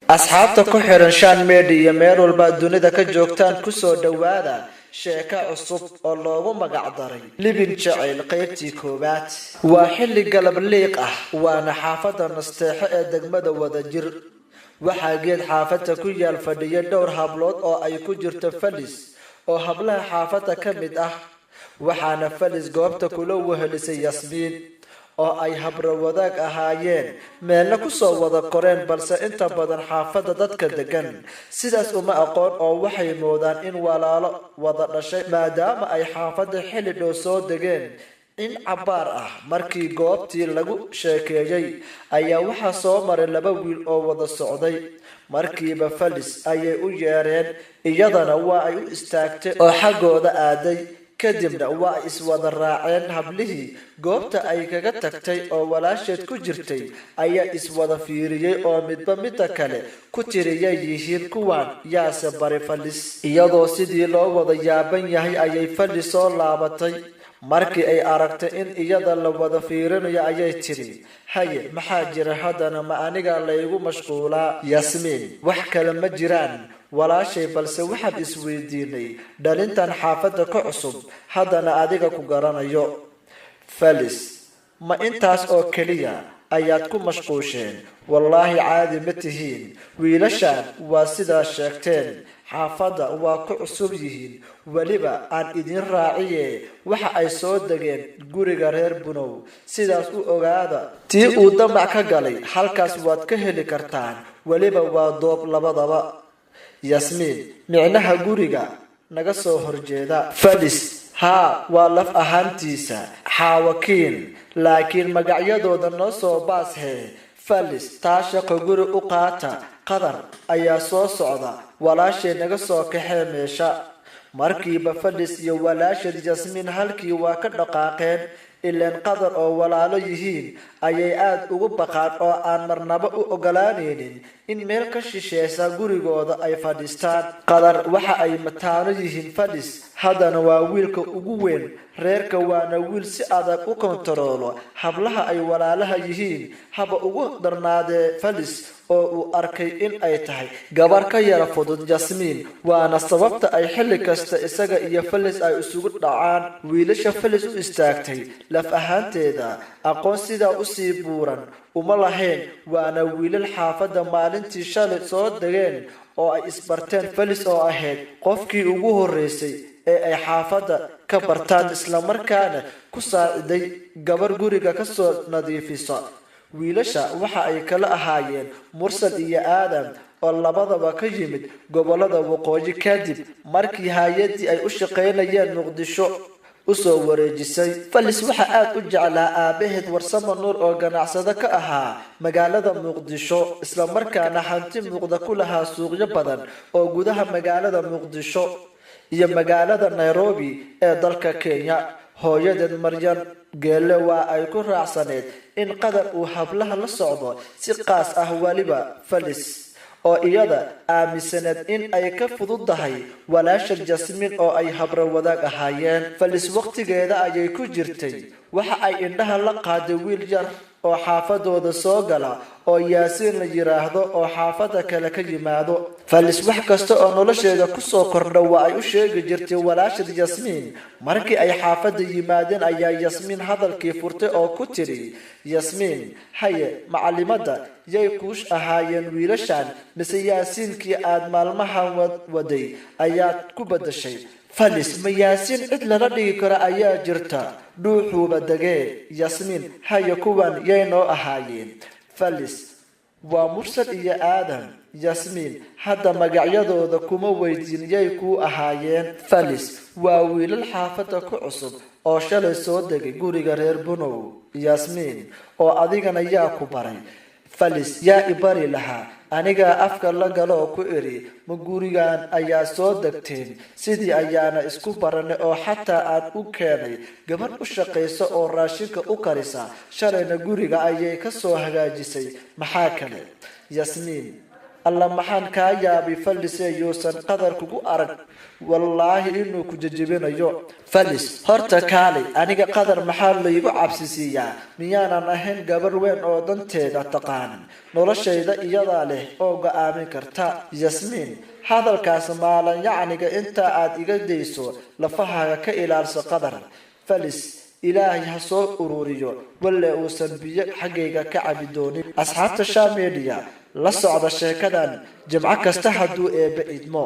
Asxaabta ku xiran Shan Media, meel walba dunida ka joogtaan, kusoo dhowaada sheeko cusub oo loogu magac daray Libin Jacayl, qaybtii koowaad. Waa xilli galab liiq ah, waana xaafadda Nasteexo ee degmada Wadajir. Waxaa geed xaafadda ku yaal fadhiya dhowr hablood oo ay ku jirto Falis oo hablaha xaafadda ka mid ah. Waxaana Falis goobta kula wehelisay Yasmiin oo ay habro wadaag ahaayeen, meelna kusoo wada koreen, balse inta badan xaafadda dadka degan sidaas uma aqoon oo waxay moodaan in walaalo wada dhashay, maadaama ay xaafadda xilli dhow soo degeen. In cabbaar ah markii goobtii lagu sheekeeyey ayaa waxaa soo maray laba wiil oo wada socday. Markiiba Falis ayay u yeereen, iyadana waa ay u istaagtay oo xaggooda aaday. Kadibna waa ay iswada raaceen. Hablihii goobta ay kaga tagtay oo walaasheed ku jirtay ayaa iswada fiiriyey oo midba midda kale ku tiriyay yihiin kuwan, yaase bari Falis? Iyadoo sidii loo wada yaaban yahay ayay Falis soo laabatay. Markii ay aragtay in iyada la wada fiirinayo ayay tiri: "Haye, maxaa jira haddana? Ma aniga laygu mashquulaa?" Yasmiin: "Wax kale ma jiraan walaashay, balse waxaan isweydiinay dhalintan xaafadda ka cusub haddana adiga ku garanayo." Falis: "Ma intaas oo keliya ayaad ku mashquusheen? Wallaahi caadi ma tihiin. Wiilashaan waa sidaa sheegteen, xaafadda waa ku cusub yihiin. Weliba aan idin raaciye, waxa ay soo degeen guriga reer Bunow. Sidaas u ogaada, tii uu damac ka galay halkaas waad ka heli kartaan, weliba waa doob labadaba." Yasmiin: "Micnaha guriga naga soo horjeeda?" Falis: "Haa, waa laf ahaantiisa Xaawakiin, laakiin magacyadooda noo soo baashee." Falis: "Taa shaqo guri u qaata, Qadar ayaa soo socda, walaashay naga soo kaxee meesha." Markiiba Falis iyo walaasheed Yasmiin halkii waa ka dhaqaaqeen. Ileen Qadar oo walaalo yihiin ayay aada ugu baqaan oo aan marnaba u ogolaanaynin in meel ka shisheeysa gurigooda ay fadhiistaan. Qadar waxa ay mataano yihiin Falis, haddana waa wiilka ugu weyn reerka, waana wiil si adag u kontaroolo hablaha ay walaalaha yihiin, haba ugu darnaadee Falis oo uu arkay in ay tahay gabar ka yara fudud Yasmiin, waana sababta ay xilli kasta isaga iyo Falis ay isugu dhacaan. Wiilasha Falis u istaagtay laf ahaanteeda aqoon sidaa usii buuran uma lahayn, waana wiilal xaafadda maalintii shalay soo degeen oo ay isbarteen. Falis oo ahayd qofkii ugu horreysay ee ay xaafadda ka bartaan, islamarkaana ku saaciday gabar guriga kasoo nadiifisa. Wiilasha waxa ay kala ahaayeen Mursal iyo Aadam oo labadaba ka yimid gobolada waqooyi, kadib markii hay-addii ay u shaqaynayeen Muqdisho usoo wareejisay. Falis waxaa aada u jeclaa aabaheed Warsamo Nuur oo ganacsado ka ahaa magaalada Muqdisho, islamarkaana hanti muuqda ku lahaa suuqyo badan oo gudaha magaalada Muqdisho iyo magaalada Nairobi ee dalka Kenya. Hooyadeed Maryan Geelle waa ay ku raacsaneed in Qadar uu hablaha la socdo, si qaas ah weliba Falis oo iyada aaminsaneed in ay ka fududahay walaasha Jasmiin oo ay habro wadaag ahaayeen. Falis waqtigeeda ayay ku jirtay. Waxa ay indhaha la qaaday wiil yar oo xaafadooda soo gala oo Yaasiin la yiraahdo oo xaafadda kale ka yimaado. Falis wax kasta oo nolosheeda kusoo kordha waa ay u sheegi jirtay walaashad Yasmiin. Markii ay xaafadda yimaadeen ayaa Yasmiin hadalkii furtay oo ku tiri: "Yasmiin: Haye macalimadda, yay kuush ahaayeen wiilashan, mise Yaasiinkii aad maalmahan waday ayaad ku badashay?" Falis: "Ma Yaasiin cid lala dhigi karo ayaa jirta? Dhuuxuuba degee." Yasmiin: "Haye, kuwan yay noo ahaayeen?" Falis: "Waa Mursal iyo Aadam." Yasmiin: "Hadda magacyadooda kuma weydiin, yay kuu ahaayeen?" Falis: "Waa wiilal xaafadda ku cusub oo shalay soo degay guriga reer Bunow." Yasmiin: "Oo adigana yaa ku baray?" Falis: "Yaa i bari lahaa? Anigaa afka la galoo ku idhi, ma gurigan ayaa soo degteen? Sidii ayaana isku baranay oo xataa aan u keenay gabadh u shaqaysa oo raashinka u karisa, shalayna guriga ayay ka soo hagaajisay. Maxaa kale?" Yasmiin: Alla maxaan kaa yaabay Falisee, yuusan Qadar kugu arag, wallaahi inuu ku jejebinayo. Falis: Horta kaalay, aniga Qadar maxaa laygu cabsisiiyaa? Miyaanan ahayn gabar weyn oo danteeda taqaan? Noloshayda iyadaa leh oo go-aamin karta. Yasmiin: Hadalkaas maalan yacniga inta aad iga dayso, lafahaaga ka ilaalso Qadar. Falis: Ilaahay ha soo ururiyo, walle uusan biyo xaggayga ka cabi doonin. Asxaabta Sha Media, la socda sheekadan jimco kasta hadduu Eebbe idmo.